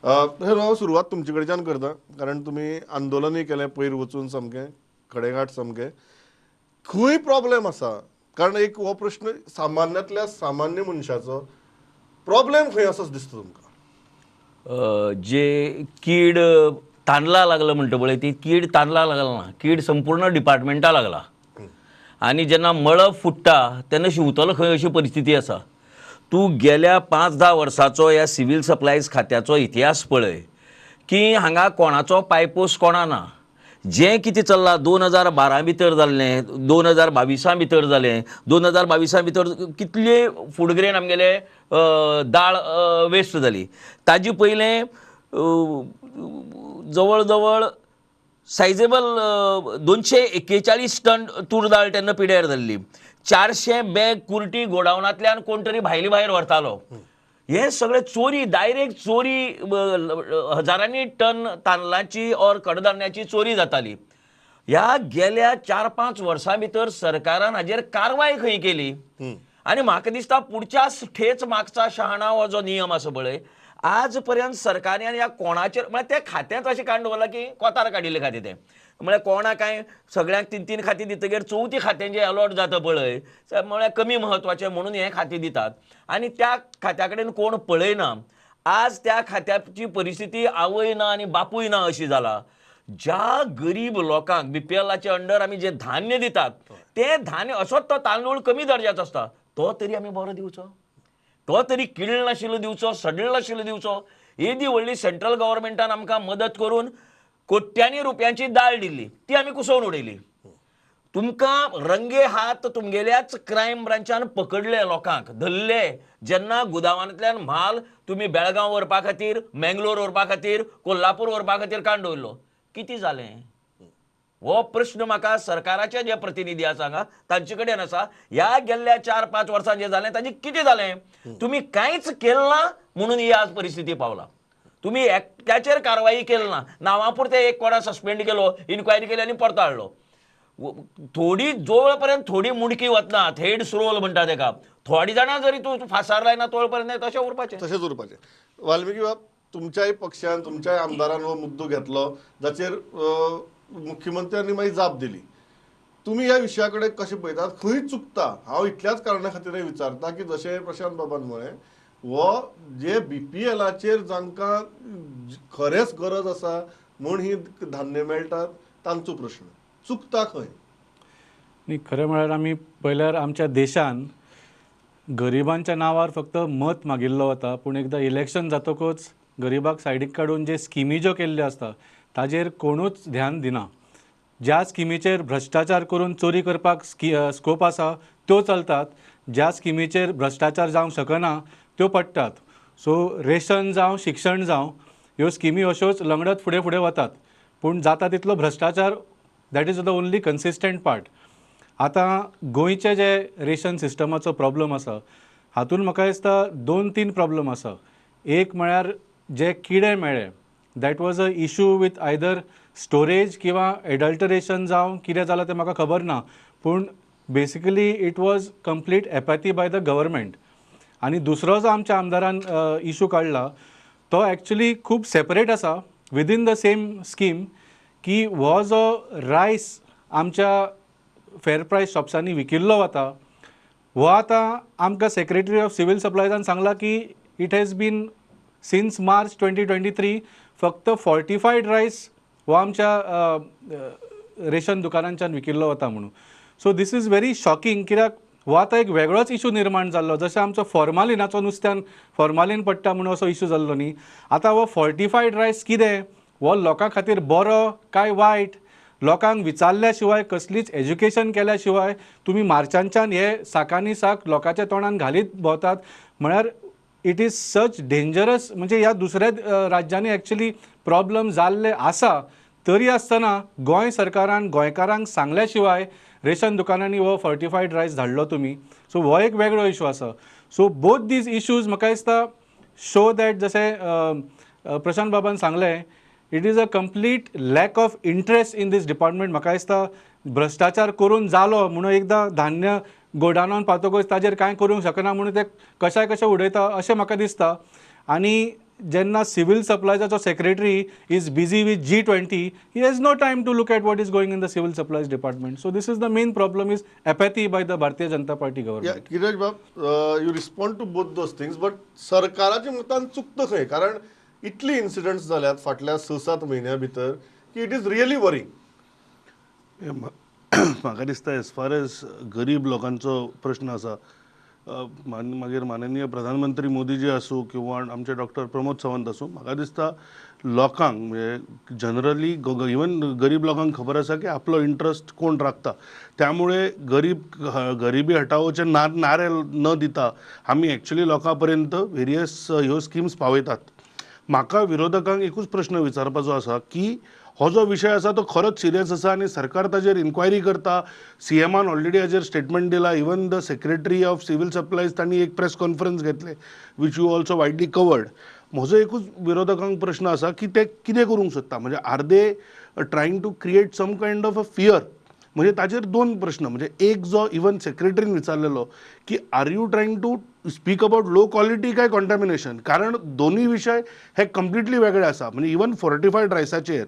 तशें हांव सुरवात तुमचे कडच्यान करता, कारण तुमी आंदोलनूय केलें पयर वचून सामकें खडेगांठ सामकें. खंय प्रॉब्लेम आसा? कारण एक हो प्रश्न सामान्यांतल्या सामान्य मनशाचो प्रॉब्लेम खंय आसा दिसता तुमकां? जे कीड तांदळा लागला म्हणटा पळय, ती कीड तांदळा लागला ना, कीड संपूर्ण डिपार्टमेंटा लागला. आनी जेन्ना मळब फुट्टा तेन्ना शिंवतलो खंय अशी परिस्थिती आसा. तूं गेल्या 5-10 वर्साचो ह्या सिवील सप्लायज खात्याचो इतिहास पळय की हांगा कोणाचो पायपोस कोणा ना. जें कितें चल्लां 2012 भितर जाल्लें, 2022 भितर जालें, 2022 भितर कितले फूड ग्रेन आमगेले दाळ वेस्ट जाली. ताजे पयलें जवळ जवळ सायजेबल 241 टन तूर दाळ तेन्ना पिड्यार जाल्ली. 400 बॅग कुर्टी गोडावनांतल्यान कोण तरी भायले भायर व्हरतालो. हे सगळे चोरी, डायरेक्ट चोरी, हजारांनी टन तांदळाची ऑर कडधान्याची चोरी जाताली. ह्या गेल्या 4-5 वर्सां भितर सरकारान हाजेर कारवाय खंय केली? आनी म्हाका दिसता पुढच्या ठेच मागचा शहाणा हो जो नियम आसा पळय, आज पर्यंत सरकारान ह्या कोणाचेर म्हळ्यार ते खात्यांत अशें काडून दवरलां की कोतार काडिल्लें खातें तें, म्हळ्यार कोणा कांय सगळ्यांक 3-3 खातीं दितगीर चवथी खातें जें अलॉट जाता पळय म्हळ्यार कमी म्हत्वाचें म्हणून हें खातें दितात आनी त्या खात्या कडेन कोण पळयना. आज त्या खात्याची परिस्थिती आवय ना आनी बापूय ना अशी जाला. ज्या गरीब लोकांक बीपीएलाच्या अंडर आमी जें धान्य दितात तें धान्य असोच तो तांदूळ कमी दर्जाचो आसता, तो तरी आमी बरो दिवचो, तो तरी किल्ल नाशिल्लो दिवचो, सडल नाशिल्लो दिवचो. येदी व्हडली सेंट्रल गव्हर्मेंटान आमकां मदत करून कोट्यांनी रुपयांची दाळ दिल्ली, ती आमी कुसोवन उडयली. तुमकां रंगे हात तुमगेल्याच क्रायम ब्रांचान पकडले, लोकांक धरले जेन्ना गुदावांतल्यान म्हाल तुमी बेळगांव व्हरपा खातीर, मेंगलोर व्हरपा खातीर, कोल्हापूर व्हरपा खातीर काडून दवरलो. कितें जालें? हो प्रश्न म्हाका सरकाराचे जे प्रतिनिधी आसा हांगा तांचे कडेन आसा. ह्या गेल्ल्या 4-5 वर्सां जें जालें ताजें कितें जालें? तुमी कांयच केलें ना म्हणून ही आज परिस्थिती पावला. तुमी एकट्याचेर कारवाई केली ना, नांवा पुरतें एक कोणा सस्पेंड केलो, इन्क्वायरी केली आनी परतो हाडलो. थोडी जोळ पर्यंत थोडी मुडकी वतना हेड्स रोल म्हणटा तेका, थोडी जाणां जरी तूं फासार लायना तोळ पर्यंत तशें उरपाचें, तशेंच उरपाचें. वाल्मिकी बाब, तुमच्याय पक्षान तुमच्याय आमदारान हो मुद्दो घेतलो जाचेर मुख्यमंत्र्यांनी मागीर जाप दिली. तुमी ह्या विशया कडेन कशें पळयतात? खंय चुकता? हांव इतल्याच कारणा खातीर विचारता की जशें प्रशांत बाबान म्हळें, हो जे बीपीएलाचेर जांकां खरेंच गरज आसा म्हूण ही धान्य मेळटात तांचो प्रश्न चुकता खंय? न्ही, खरें म्हळ्यार आमी पळयल्यार आमच्या देशान गरिबांच्या नांवार फक्त मत मागिल्लो वता, पूण एकदां इलेक्शन जातकूच गरिबाक सायडीक काडून जे स्किमी ज्यो केल्ल्यो आसता ताजेर कोणूच ध्यान दिना. ज्या स्किमीचेर भ्रश्टाचार करून चोरी करपाक स्कोप आसा त्यो चलतात, ज्या स्किमीचेर भ्रश्टाचार जावंक शकना त्यो पडटात. सो रेशन जावं शिक्षण जावं ह्यो स्किमी अश्योच लंगडत फुडें फुडें वतात, पूण जाता तितलो भ्रश्टाचार that is the only consistent part. आतां गोंयचे जे रेशन सिस्टमाचो प्रॉब्लम आसा हातून म्हाका दिसता 2-3 प्रॉब्लम आसा. एक म्हळ्यार जे किडे मेळ्ळे that was a issue with either storage किंवा एडल्टरेशन जावं कितें जालां तें म्हाका खबर ना, पूण basically it was complete apathy by the government. आनी दुसरो जो आमच्या आमदारान इशू काडला तो एक्चुली खूब सेपरेट आसा विदीन the same scheme, की हो जो रायस आमच्या फेर प्रायस शॉप्सांनी विकिल्लो वता हो आतां आमकां सेक्रेटरी ऑफ सिवील सप्लायजान सांगलां की it has been since March 2023 फक्त फॉर्टिफायड रायस हो आमच्या रेशन दुकानांच्यान विकिल्लो वता म्हणून. So this is very shocking, कित्याक हो आतां एक वेगळोच इशू निर्माण जाल्लो. जशें आमचो फॉर्मालिनाचो नुस्त्यान फॉर्मालीन पडटा म्हणून असो इशू जाल्लो न्ही, आतां हो फॉर्टिफायड रायस कितें, हो लोकां खातीर बरो काय वायट, लोकांक विचारल्या शिवाय कसलीच एज्युकेशन केल्या शिवाय तुमी मार्चांच्यान हे साकांनी साक लोकांच्या तोंडान घालीत भोंवतात म्हळ्यार it is such dangerous. म्हणजे ह्या दुसऱ्या राज्यांनी एक्चुली प्रॉब्लम जाल्ले आसा तरी आसतना गोंय सरकारान गोंयकारांक सांगल्या शिवाय रेशन दुकानांनी हो फॉर्टिफायड रायस धाडलो तुमी. सो हो एक वेगळो इशू आसा. सो बोथ these issues म्हाका दिसता शो that जशें प्रशांत बाबान सांगलें it is a complete lack of interest in this department. म्हाका दिसता भ्रश्टाचार करून जालो म्हणून एकदां धान्य गोडावनान पावतकूच ताजेर कांय करूंक शकना म्हणून ते कशाय कशें उडयता अशें म्हाका दिसता. आनी जेन्ना civil सप्लायजाचो secretary is busy with G20, he has no time to look at what is going in the civil supplies department. So this is the main problem, is apathy by the Bharatiya Janata Party government. Giraj Bab, you respond to both those things, but सरकाराच्या मतान चुकता खंय? कारण इतली incidence जाल्यात फाटल्या 6-7 म्हयन्या भितर की it is really worrying. म्हाका दिसता एज फार एज गरीब लोकांचो प्रश्न आसा, मागीर माननीय प्रधानमंत्री मोदीजी आसूं किंवा आमचे डॉक्टर प्रमोद सावंत आसूं, म्हाका दिसता लोकांक म्हणजे जनरली इवन गरीब लोकांक खबर आसा की आपलो इंट्रस्ट कोण राखता. त्यामुळे गरीब गरिबी हटावचे ना नारे न दिता आमी एक्चुली लोकां पर्यंत वेरियस ह्यो स्किम्स पावयतात. म्हाका विरोधकांक एकूच प्रश्न विचारपाचो आसा की हो जो विशय आसा तो खरोच सिरियस आसा आनी सरकार ताजेर इन्क्वायरी करता. सी एमान ऑलरेडी हाजेर स्टेटमेंट दिला. Even the secretary of civil supplies तांणी एक प्रेस कॉन्फरन्स घेतले, which you also widely covered. म्हजो एकूच विरोधकांक प्रश्न आसा की ते कितें करूंक सोदता? म्हणजे are they trying to create some kind of a fear? म्हणजे ताजेर दोन प्रश्न, म्हणजे एक जो इवन सेक्रेटरीन विचारलेलो की are you trying to speak about low quality काय कॉन्टॅमिनेशन? कारण दोनूय विशय हे कंप्लिटली वेगळे आसा. म्हणजे इवन फोर्टिफायड रायसाचेर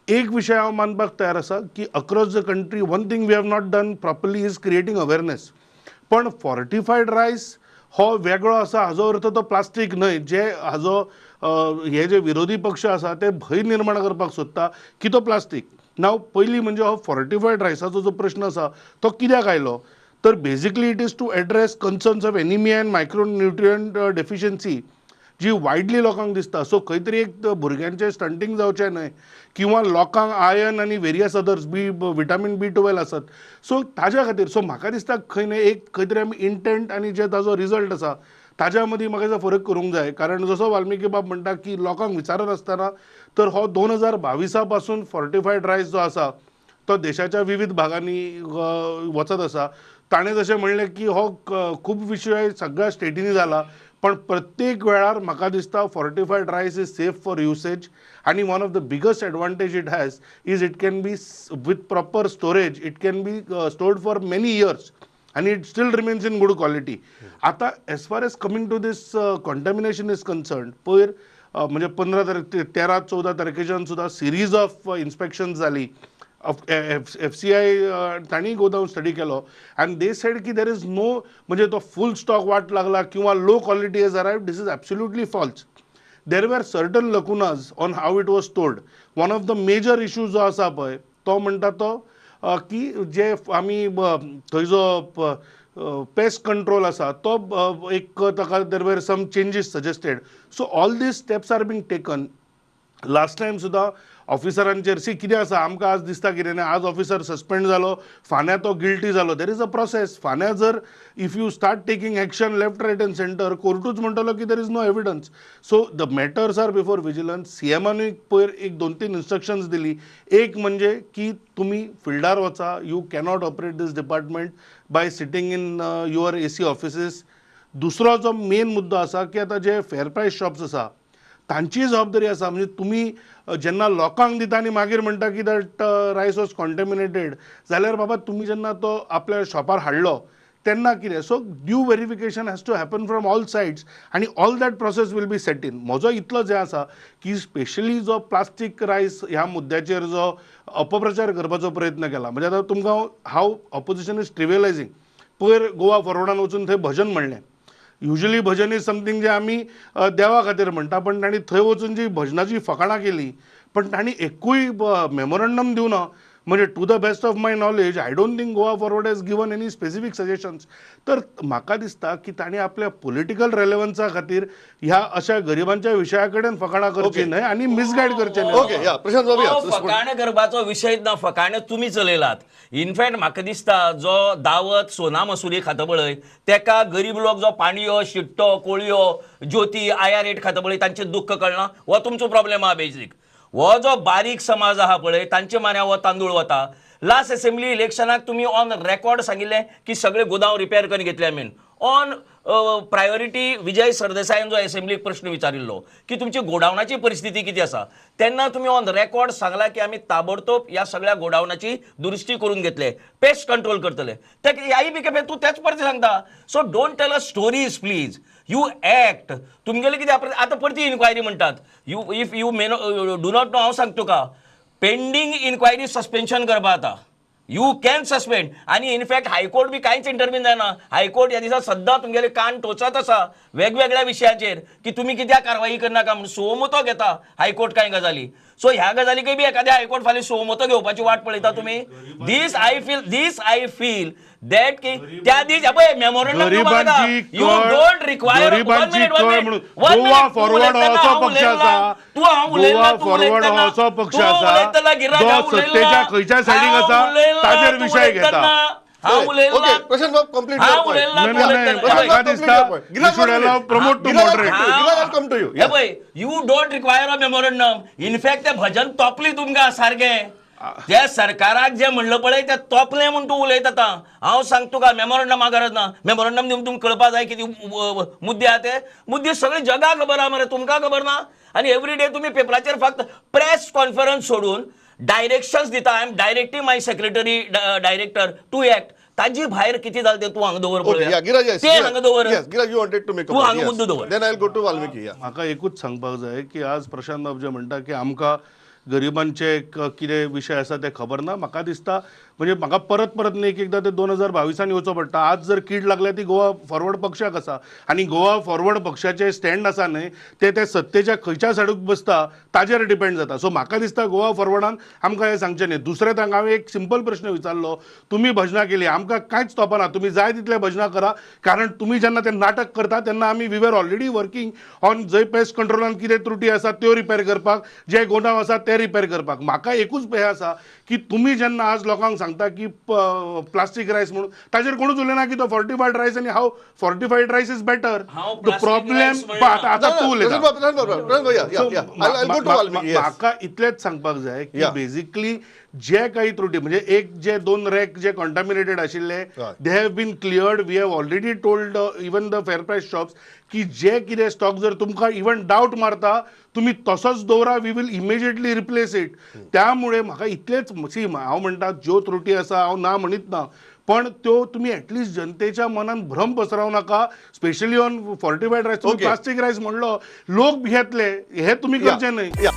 एक विशय हांव मानपाक तयार आसा की across the country one thing we have not done properly is creating awareness. पण फॉर्टिफायड रायस हो वेगळो आसा हाजो अर्थ तो प्लास्टीक न्हय. जे हाजो हे जे विरोधी पक्ष आसा ते भंय निर्माण करपाक सोदता की तो प्लास्टीक. नाव पयलीं म्हणजे हो फॉर्टिफायड रायसाचो जो प्रश्न आसा तो कित्याक आयलो तर basically it is to address concerns of anemia and micronutrient deficiency जी वायडली लोकांक दिसता. सो खंय तरी एक भुरग्यांचें स्टंटींग जावचें न्हय किंवा लोकांक आयर्न आनी various others B vitamin B12 आसत, सो ताज्या खातीर. सो म्हाका दिसता खंय न्हय एक खंय तरी आमी इंटेंट आनी जे ताजो रिजल्ट आसा ताज्या मदीं म्हाका दिसता फरक करूंक जाय. कारण जसो वाल्मिकी बाब म्हणटा की लोकांक विचारत आसतना तर हो 2022 पासून फॉर्टिफायड रायस जो आसा तो देशाच्या विविध भागांनी वचत आसा. ताणें जशें म्हणलें की हो खूब विशय सगळ्या स्टेटींनी जाला, पण प्रत्येक वेळार म्हाका दिसता fortified rice is safe for usage आनी one of the biggest advantage it has is it can be, with proper storage, it can be stored for many years आनी it still remains in good quality. आतां as far as coming to this contamination is concern, पयर म्हणजे 15 तारीख, 13-14 तारखेच्यान सुद्दां series of inspection जाली. FCI तांणी गोदाम study केलो आनी they said की there is no, म्हणजे तो फूल स्टॉक वाट लागला किंवा low quality has arrive, this is absolutely false. There were certain lacunas on how it was stored. One of the major issues जो आसा पळय तो म्हणटा तो की जे आमी थंय जो पेस्ट कंट्रोल आसा तो एक ताका there were some changes suggested. So all these steps are being taken. Last time सुद्दां ऑफिसरांचेर, सी कितें आसा, आमकां आज दिसता कितें न्ही, आज ऑफिसर सस्पेंड जालो, फाल्यां तो गिल्टी जालो. There is a process. फाल्यां जर if you start taking action left, right and center, कोर्टूच म्हणटलो की there is no evidence. So the matters are before vigilance. C एमानूय पयर एक दोन तीन इन्स्ट्रक्शन्स दिली. एक म्हणजे की तुमी फिल्डार वचा. You cannot operate this department by sitting in your AC offices. दुसरो जो मेन मुद्दो आसा की आतां जे फेर प्रायस शॉप्स आसा तांचीय जबाबदारी आसा. म्हणजे तुमी जेन्ना लोकांक दिता आनी मागीर म्हणटा की that rice was contaminated, जाल्यार बाबा तुमी जेन्ना तो आपल्या शॉपार हाडलो तेन्ना कितें? So due verification has to happen from all sides आनी all that process will be set in. म्हजो इतलोच हें आसा की स्पेशली जो प्लास्टीक रायस ह्या मुद्द्याचेर जो अपप्रचार करपाचो प्रयत्न केला, म्हणजे आतां तुमकां हाव ऑपोजिशन is ट्रिवियलायझींग. पयर गोवा फॉरवर्डान वचून थंय भजन म्हणलें. युजली भजन is something जे आमी देवा खातीर म्हणटा, पण तांणी थंय वचून जी भजनाची फकाणां केली, पण तांणी एकूय मेमोरंडम दिवना. म्हणजे to the best of my knowledge, I don't think Goa Forward has given any specific suggestions. तर म्हाका दिसता की तांणी आपल्या पॉलिटिकल रेलेवन्सा खातीर ह्या अशा गरिबांच्या विशया कडेन फकाणां करची न्हय आनी मिसगायड करचें न्हय. ओके, या प्रशांत बाबू, या. हो, फकाणां करपाचो विशय ना. फकाणां तुमी चलयलात. इनफॅक्ट म्हाका दिसता जो दावत सोना मसुरी खाता पळय, तेका गरीब लोक जो पाणयो, शिट्टो, कोळयो, ज्योती आया रेट खाता पळय, तांचें दुख्ख कळना. हो तुमचो प्रॉब्लेम आहा बेजीक. हो जो बारीक समाज आहा पळय, तांचे मान्या हो तांदूळ वता. लास्ट असेंब्ली इलेक्शनाक तुमी ऑन रेकॉर्ड सांगिल्लें की सगळे गोदांव रिपेर करून घेतले. I mean on priority Vijay सरदेसायान जो असेंब्लीक प्रश्न विचारिल्लो की तुमची गोडावनाची परिस्थिती कितें आसा, तेन्ना तुमी ऑन रेकॉर्ड सांगला की आमी ताबडतोब ह्या सगळ्या गोडावनाची दुरुस्ती करून घेतले, पेस्ट कंट्रोल करतले. ते ह्याय बी खेपे तूं तेच परते सांगता. So don't tell us stories, please. You act. तुमगेले कितें आतां परती इन्क्वायरी म्हणटात. You if you may do not know, हांव सांगता तुका, पेंडींग इन्क्वायरी सस्पेन्शन करपा आतां you can suspend. आनी इनफॅक्ट हायकोर्ट बी कांयच इंटरवीन जायना. हायकोर्ट ह्या दिसा सद्दां तुमगेले कान टोचत आसा वेगवेगळ्या विशयाचेर की तुमी कित्याक कारवाई करनाका म्हणून. सुओमोतो घेता हायकोर्ट कांय गजाली. सो ह्या गजालीकय बी एखाद्या हायकोर्ट फाल्यां सुओमोतो घेवपाची वाट पळयता तुमी. This I feel that की त्या दीस हे पळय मेमोरंडम, गरिबांची you कळ, don't require. गरिबांची कळ म्हणून गोवा फॉरवर्ड हो असो पक्ष आसा, गोवा फॉरवर्ड हो असो पक्ष आसा जो सत्तेच्या खंयच्या सायडीक आसा ताचेर विशय घेता. हांव उलयला. ओके, प्रशांत बाब, कंप्लीट. हांव उलयला, नाही तूं नाही नाही, उलयतना. म्हाका दिसता we should allow Pramod to moderate. Giraj, come to you. हे पळय, you don't require a memorandum. In fact ते भजन तोपली तुमकां सारकें. त्या सरकाराक जे म्हणलं पळय ते तोपलें म्हूण तूं उलयता आतां. हांव सांगता तुका, मेमोरंडमा गरज ना. मेमोरंडम दिवन तुमकां कळपा जाय कितें मुद्दे आहा ते. मुद्दे सगळे जगाक खबर आहा मरे, तुमकां खबर ना? आनी एवरी डे तुमी पेपराचेर फक्त प्रेस कॉन्फरन्स सोडून डायरेक्शन्स दिता. I am directing my secretary director to act. ताजी भायर कितें जालें तें तूं हांगा दवर ओके, पळोवया. या गिराज. तें हांगा दवर. Yes Giraj, you wanted to make. तूं हांगा मुद्दो दवर. Then I will go to Valmiki, yeah. म्हाका एकूच सांगपाक जाय की आज प्रशांत बाब जे म्हणटा की आमकां गरिबांचे कितें विशय आसा ते खबर ना, म्हाका दिसता म्हणजे म्हाका परत परत न्ही एक एकदां ते 2022 येवचो पडटा. आज जर कीड लागल्या ती गोवा फॉरवर्ड पक्षाक आसा आनी गोवा फॉरवर्ड पक्षाचे स्टँड आसा न्हय ते ते सत्तेच्या खंयच्या सायडीक बसता ताजेर डिपेंड जाता. सो म्हाका दिसता गोवा फॉरवर्डान आमकां हें सांगचें न्ही. दुसरें तांकां हांवें एक सिंपल प्रश्न विचारलो, तुमी भजनां केली, आमकां कांयच तोपना, तुमी जाय तितले भजनां करा, कारण तुमी जेन्ना ते नाटक करता तेन्ना आमी we were already working on जंय पेस्ट कंट्रोलान कितें त्रुटी आसा त्यो रिपेर करपाक, जे गोदांव आसा ते रिपेर करपाक. म्हाका एकूच हें आसा की तुमी जेन्ना आज लोकांक सांगता की प्लास्टीक रायस म्हणून, ताजेर कोणूच उलयना की तो फॉर्टिफायड रायस आनी how fortified rice is better. हांव the plastic problem rice म्हणना. आतां तूं उलयता. प्रशांत बाब, प्रशांत बाब, yeah, I go to Valmiki, yes. म्हाका इतलेंच सांगपाक जाय की बेसिकली जे काही त्रुटी म्हणजे एक जे दोन रॅक जे कॉन्टामिनेटेड आशिल्ले, they have been cleared. We have already told even the fair price shops की जे कितें स्टॉक जर तुमकां इवन डावट मारता तुमी तसोच दवरा, we will immediately replace it. त्यामुळे म्हाका इतलेंच, सी, हांव म्हणटा ज्यो त्रुटी आसा हांव ना म्हणीत ना, पण त्यो तुमी एटलिस्ट जनतेच्या मनान भ्रम पसरावं नाका, स्पेशली ऑन फॉर्टिफायड रायस. तुम्ही प्लास्टीक रायस म्हणलो, लोक भियेतले, हे तुमी करचे न्हय. या.